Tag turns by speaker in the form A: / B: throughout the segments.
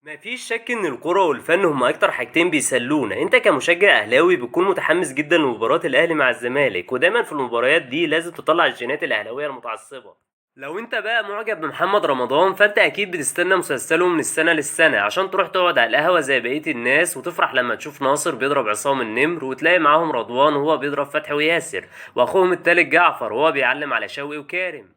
A: مفيش شك ان الكرة والفن هما اكتر حاجتين بيسلونا. انت كمشجع اهلاوي بتكون متحمس جدا لمباراة الاهلي مع الزمالك، ودايما في المباريات دي لازم تطلع الجينات الاهلاوية المتعصبة. لو انت بقى معجب بمحمد رمضان فانت اكيد بتستنى مسلسله من السنة للسنة عشان تروح تقعد على القهوة زي بقية الناس وتفرح لما تشوف ناصر بيضرب عصام النمر، وتلاقي معاهم رضوان وهو بيضرب فتحي وياسر، واخوهم التالت جعفر وهو بيعلم على شوقي وكارم.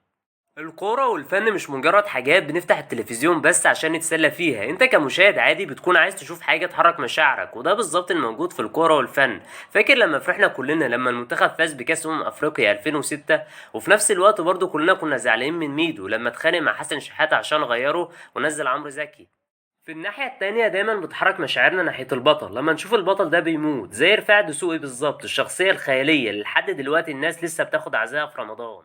A: الكورة والفن مش مجرد حاجات بنفتح التلفزيون بس عشان نتسلى فيها، انت كمشاهد عادي بتكون عايز تشوف حاجة تحرك مشاعرك، وده بالظبط الموجود في الكورة والفن. فاكر لما فرحنا كلنا لما المنتخب فاز بكأس أفريقيا 2006، وفي نفس الوقت برضو كلنا كنا زعلانين من ميدو لما اتخانق مع حسن شحاتة عشان غيره ونزل عمرو زكي. في الناحية التانية دايما بتحرك مشاعرنا ناحية البطل لما نشوف البطل ده بيموت، زي رفاعي دسوقي بالظبط، الشخصية الخيالية اللي لحد دلوقتي الناس لسه بتاخد عزاها في رمضان.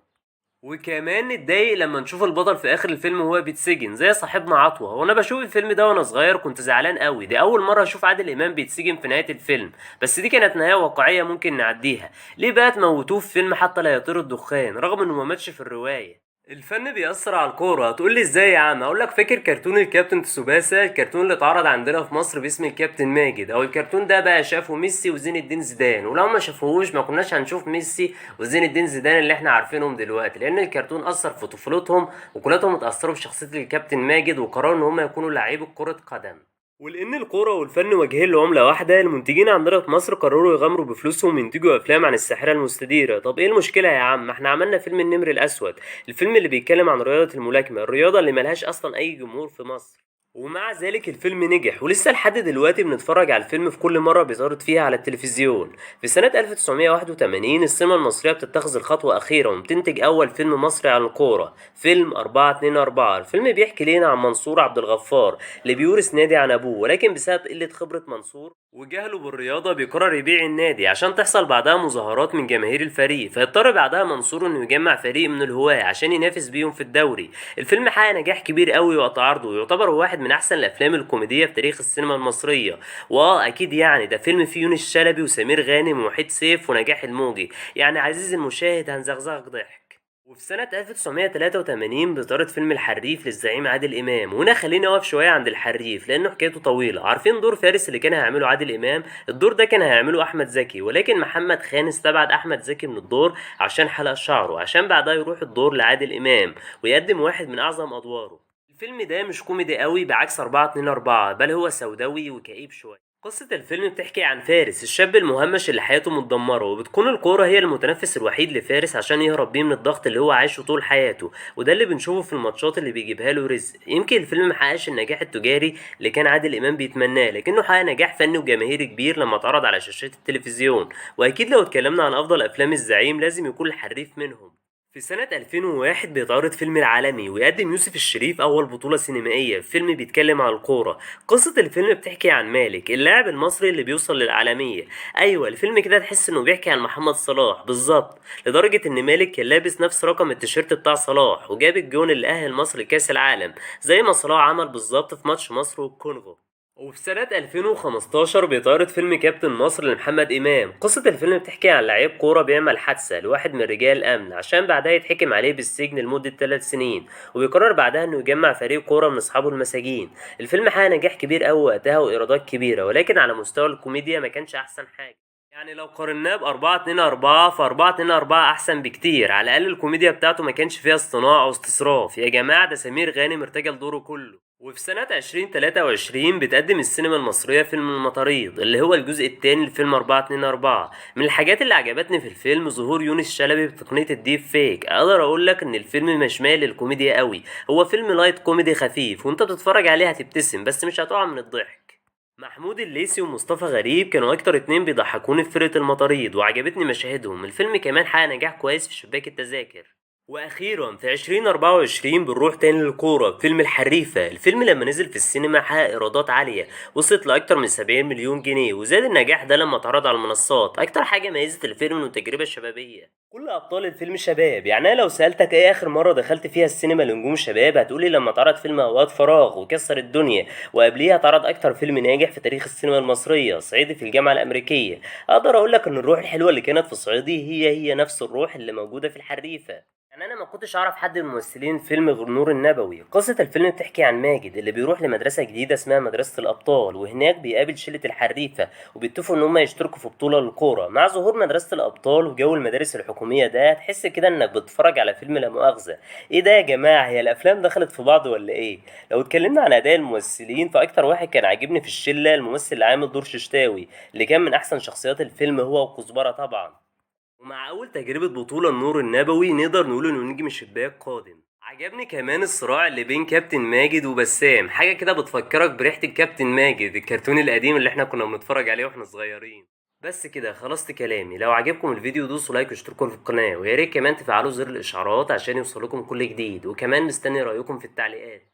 A: وكمان نتضايق لما نشوف البطل في اخر الفيلم وهو بيتسجن زي صاحبنا عطوة. وانا بشوف الفيلم ده وانا صغير كنت زعلان قوي، دي اول مرة اشوف عادل امام بيتسجن في نهاية الفيلم، بس دي كانت نهاية واقعية ممكن نعديها. ليه بقى تموتوه في فيلم حتى لا يطير الدخان رغم انه ما ماتش في الرواية؟ الفن بيأثر على الكورة. هتقول لي ازاي يا عم؟ اقول لك فاكر كرتون الكابتن تسوباسا، الكرتون اللي اتعرض عندنا في مصر باسم الكابتن ماجد، او الكرتون ده بقى شافه ميسي وزين الدين زيدان، ولو ما شافوهوش ما كناش هنشوف ميسي وزين الدين زيدان اللي احنا عارفينهم دلوقتي، لان الكرتون اثر في طفولتهم وكلاتهم اتأثروا بشخصية الكابتن ماجد وقرروا ان هم يكونوا لعيبة كرة قدم. ولان الكورة والفن وجهين لعمله واحدة، المنتجين عندنا في مصر قرروا يغامروا بفلوسهم وينتجوا افلام عن الساحرة المستديرة. طب ايه المشكلة يا عم؟ احنا عملنا فيلم النمر الاسود، الفيلم اللي بيتكلم عن رياضة الملاكمة، الرياضة اللي ملهاش اصلا اي جمهور في مصر، ومع ذلك الفيلم نجح ولسه لحد دلوقتي بنتفرج على الفيلم في كل مرة بيتعرض فيها على التلفزيون. في سنة 1981 السينما المصرية بتتخذ الخطوة أخيرا وبتنتج أول فيلم مصري عن الكورة، فيلم 424. الفيلم بيحكي لنا عن منصور عبد الغفار اللي بيورث نادي عن أبوه، ولكن بسبب قلة خبرة منصور وجهله بالرياضة بيقرر يبيع النادي عشان تحصل بعدها مظاهرات من جماهير الفريق، فيضطر بعدها منصور انه يجمع فريق من الهواة عشان ينافس بيهم في الدوري. الفيلم حقق نجاح كبير قوي وقت عرضه، ويعتبر هو واحد من احسن الافلام الكوميدية في تاريخ السينما المصرية. واه اكيد يعني ده فيلم فيه يونس شلبي وسمير غانم ووحيد سيف ونجاح الموجي، يعني عزيزي المشاهد هنزغزغك ضحك. وفي سنة 1983 بيتعرض فيلم الحريف للزعيم عادل إمام، وهنا خليني أقف شوية عند الحريف لأنه حكايته طويلة. عارفين دور فارس اللي كان هيعمله عادل إمام؟ الدور ده كان هيعمله أحمد زكي، ولكن محمد خان استبعد أحمد زكي من الدور عشان حلق شعره، عشان بعدها يروح الدور لعادل إمام ويقدم واحد من أعظم أدواره. الفيلم ده مش كوميدي قوي بعكس 424، بل هو سوداوي وكئيب شوية. قصة الفيلم بتحكي عن فارس الشاب المهمش اللي حياته متدمرة، وبتكون الكورة هي المتنفس الوحيد لفارس عشان يهرب بيه من الضغط اللي هو عايشه طول حياته، وده اللي بنشوفه في الماتشات اللي بيجيبها له رزق. يمكن الفيلم محققش النجاح التجاري اللي كان عادل إمام بيتمناه، لكنه حقق نجاح فني وجماهيري كبير لما اتعرض على شاشات التلفزيون. وأكيد لو اتكلمنا عن أفضل أفلام الزعيم لازم يكون الحريف منهم. في سنة 2001 بيتعرض فيلم العالمي، ويقدم يوسف الشريف أول بطولة سينمائية في فيلم بيتكلم عن الكورة. قصة الفيلم بتحكي عن مالك اللاعب المصري اللي بيوصل للعالمية. أيوة الفيلم كده تحس إنه بيحكي عن محمد صلاح بالظبط، لدرجة إن مالك كان لابس نفس رقم التيشيرت بتاع صلاح وجاب الجون اللي أهل مصر لكأس العالم زي ما صلاح عمل بالظبط في ماتش مصر والكونغو. وفي سنة 2015 بيتعرض فيلم كابتن مصر لمحمد إمام. قصة الفيلم بتحكي عن لعيب كورة بيعمل حادثة لواحد من رجال الأمن عشان بعدها يتحكم عليه بالسجن لمدة 3 سنين، وبيقرر بعدها إنه يجمع فريق كورة من أصحابه المساجين. الفيلم حقق نجاح كبير أوي وقتها وإيرادات كبيرة، ولكن على مستوى الكوميديا ما كانش أحسن حاجة. يعني لو قارناه ب 424 ف 424 أحسن بكتير، على الأقل الكوميديا بتاعته ما كانش فيها اصطناع أو استصراف. يا جماعة ده سمير غانم ارتجل دوره كله. وفي سنة 2023 بتقدم السينما المصرية فيلم المطاريد اللي هو الجزء الثاني لفيلم 424. من الحاجات اللي عجبتني في الفيلم ظهور يونس شلبي بتقنية ال deep fake. اقدر اقول لك ان الفيلم مش مايل للكوميديا قوي، هو فيلم light كوميدي خفيف وانت بتتفرج عليه هتبتسم بس مش هتقع من الضحك. محمود الليثي ومصطفى غريب كانوا اكتر اتنين بيضحكوني في فرقة المطاريد وعجبتني مشاهدهم. الفيلم كمان حقق نجاح كويس في شباك التذاكر. واخيرا في 2024 بنروح تاني للكورة فيلم الحريفه. الفيلم لما نزل في السينما حقق ايرادات عالية وصلت لاكتر من 70 مليون جنيه، وزاد النجاح ده لما اتعرض على المنصات. اكتر حاجة ميزت الفيلم انه تجربه شبابية، كل ابطال الفيلم شباب. يعني انا لو سالتك ايه اخر مرة دخلت فيها السينما لنجوم شباب هتقولي لما اتعرض فيلم اوقات فراغ وكسر الدنيا، وقبليها اتعرض اكتر فيلم ناجح في تاريخ السينما المصرية صعيدي في الجامعة الامريكية. اقدر اقول لك ان الروح الحلوة اللي كانت في صعيدي هي نفس الروح اللي موجودة في الحريفه. يعني انا ما كنتش اعرف حد من ممثلين فيلم غير نور النبوي. قصة الفيلم بتحكي عن ماجد اللي بيروح لمدرسة جديدة اسمها مدرسة الابطال، وهناك بيقابل شلة الحريفة وبيتفقوا ان هم يشتركوا في بطولة للكورة. مع ظهور مدرسة الابطال وجو المدارس الحكومية ده تحس كده انك بتتفرج على فيلم لا مؤاخذة. ايه ده يا جماعة، هي الافلام دخلت في بعض ولا ايه؟ لو اتكلمنا عن اداء الممثلين فاكتر واحد كان عاجبني في الشلة الممثل اللي عامل دور ششتاوي، اللي كان من احسن شخصيات الفيلم هو وكزبرة طبعا. ومع أول تجربة بطولة لنور النبوي نقدر نقول إنه نجم الشباك قادم. عجبني كمان الصراع اللي بين كابتن ماجد وبسام، حاجة كده بتفكرك بريحة الكابتن ماجد الكرتون القديم اللي احنا كنا بنتفرج عليه واحنا صغيرين. بس كده خلصت كلامي. لو عجبكم الفيديو دوسوا لايك واشتركوا في القناة، ويا ريت كمان تفعلوا زر الإشعارات عشان يوصلكم كل جديد، وكمان مستني رأيكم في التعليقات.